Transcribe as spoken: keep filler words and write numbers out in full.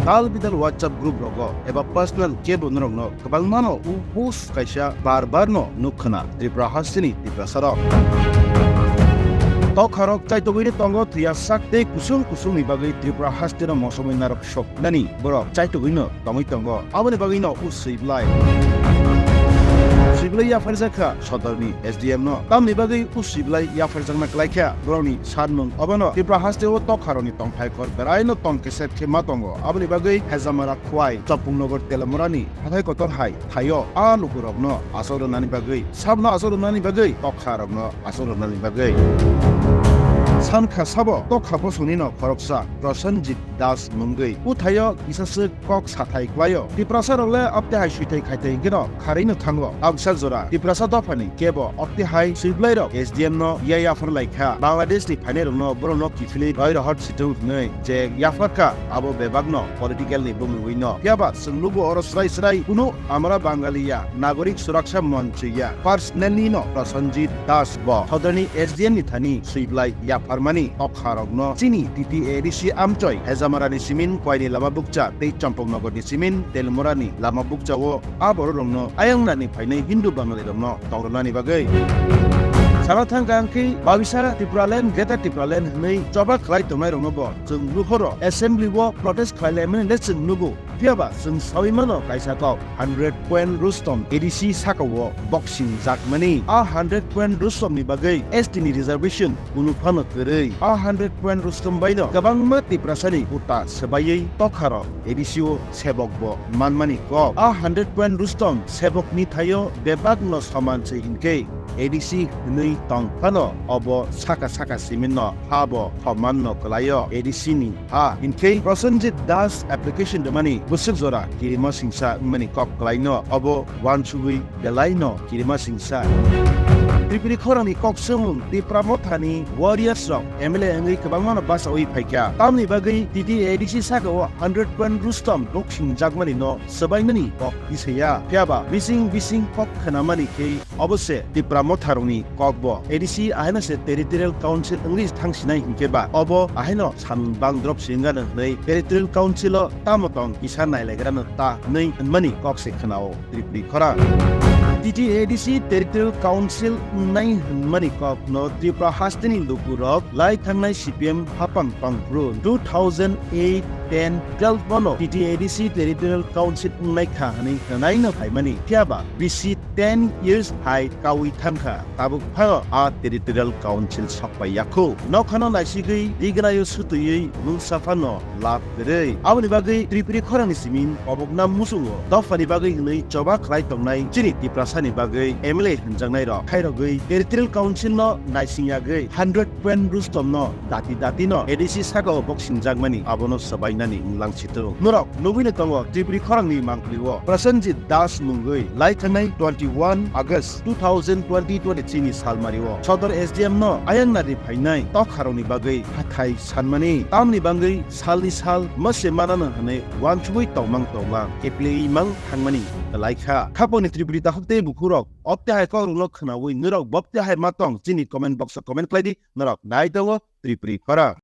Al bidal WhatsApp group rogo eba personal kebo norokno kwbangmano u post kaisa bar bar no nuk khna Tripura hasteni Tiprasa rok. Tokharok chaitogwi tongo thwiya sak tei kusung kusung ni bagwi Tripura hasteno mosomwi narok sok nani borok chaitogwino tongwi tongo. Aboni bagwino u swiblai. Swiblai yapharjakha sodorni S D M no. Tamni bagwi u swiblai yapharjakna klaikha borokni sanmung. Obono Tripura hasteo tokharokni tongthai kor beraino tong keset khe ma tongo. Aboni bagwi Hejamara Khwai, Chopungnogo Telamurani hathai kotor hai thaio a lukurokno asok rwnani bagwi, sabno asok rwnani bagwi, tokharokno asok rwnani bagwi. Sankha sabo tokha bosonino khoroksa Prosenjit Das mungwi. Uthaio kisaswk kok sathai klaio. Tiprasa rok le apte hai suithai khaithai hinkhe no kharwi no thango. Absa jora Tiprasa dophani kebo apte hai swiblai rok S D M no ya yaphar lai kha. Bangladesh ni phainai rok no borok no kiphilwi roi rohor situng hwnwi je yaphar kha abo bebak no political ni bumungwi no. Phiya ba chwng lugo oro srai srai kunu Amara Bangaliya Nagorik Suraksa Monch ya personally no Prosenjit Das bo sodorni S D M ni thani swiblai yapharmani tokharokno chini T T A D C amchoi Hejamarani simin Kwaini lama bukcha tei Champaknagarni simin Telmorani lama bukchao a bororokno ayang nani phainai Hindu Bangalirokno tongronani bagwi. Sana thangkha ang khe Babisara Tipraland, Greater Tipraland hwnwi choba khlai tongnairokno bo chwng luhoro assembly o protest khlai laimani le chwng nugo. Phiya ba chwng saui mano kaisa kok, hundred point Rustom A D C saka o boxing jakmani. A hundred point Rustom ni bagwi S T ni reservation kunu phano kwrwi. A hundred point Rustom bai no kwbangma Tiprasa ni kuta swbaiwi tokharok A D C o sebok bo manmani kok. A hundred point Rustom sebok ni thaio bebak no soman se hinkhe A D C hwnwi tong phano obo saka saka simin no ha bo thoman no kwlaio A D C ni ha. Hinkhe Prosenjit Das application rwmani bwswk jora kirima singsa wngmani kok kwlaino obo wansugwi belai no kirima singsa. Tripuri khorangni kok swngmung Tipra Mothani warriors rok M L A wngwi kwbangma no bachaui phaikha. Tamni bagwi T T A D C saka o hundred point Rustom boxing jakmani no swbainani kok tisaya. Phiya ba bising bising kok khnamani khe obo se Tipra Motharokni kokbo. A D C ahaino se Territorial Council wngwi thangsinai hinkhe ba obo ahaino samung bang drop se wngano hwnwi Territorial Council o tamo tong kisa nailaigrano ta hwnwi hwnmani kok se khwnao Tripuri khorang. T T A D C Territorial Council wngnai hwnmani kokno Tripura hasteni lukurok lai thangnai C P M hapang pangphuru two thousand eight, ten, twelve bono T T A D C Territorial Council wngnai kha hwnwi khwnaino phaimani. Phiya ba bisi ten years hai kaui thangkha, tabuk phano a Territorial Council sokpai yakhu. Nokhano naisigwi, dignaio sutuywi, mungsa phano lab kwrwi. Aboni bagwi Tripuri khorangni simi kobokna muchungo dophani bagwi hwnwi choba khlai tongnai chini Tiprasani bagwi M L A hwnjaknai rok khairogwi Territorial Council no naising yagwi hundred point Rustom no dati dati no A D C saka o boxing jakmani abono swbainani wnglang situng. Norok nugwino tongo Tripuri khorangni mangpili o Prosenjit Das mungwi lai thangnai twenty one August two thousand twenty twenty three ni salmari o Sodor S D M no ayang nari phainai tokharokni bagwi hathai sanmani. Tamni bagwi salni sal mase manano hwnwi wansugwi tongmang tongmang kepleimang thangmani kwlaikha. Khapangni Tripuri takhuk tei bukhurok opte hai kokrokno khwnaui norok bopte hai ma tong chini comment box o comment khlai di. Norok nai tongo Tripuri khorang.